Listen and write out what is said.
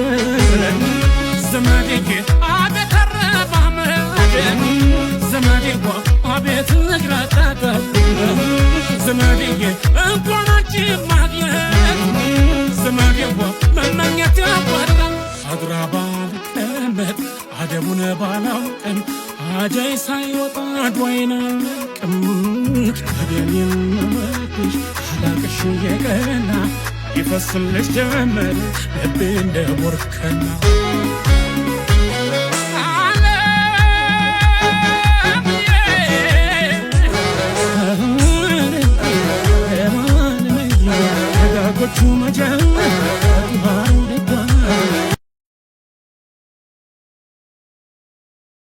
ነበር። ዘመዴዬ አቤት አረማመድ፣ ዘመዴዋ አቤት እግር አጣጠፍ፣ ዘመዴዬ እንኳን አንቺ ማግኘት ዘመዴዋ መመኘት ያዋጣል። አድራ ባልቀመጥ አደቡን ባላውቅም አጃይ ሳይወጣ አድዋዬን አልለቅም። ታዲያ የምወድሽ አላቅሽ እየቀና ይፈስልሽ ጀመር ልቤ እንደ ቦርከና። ደጋጎቹ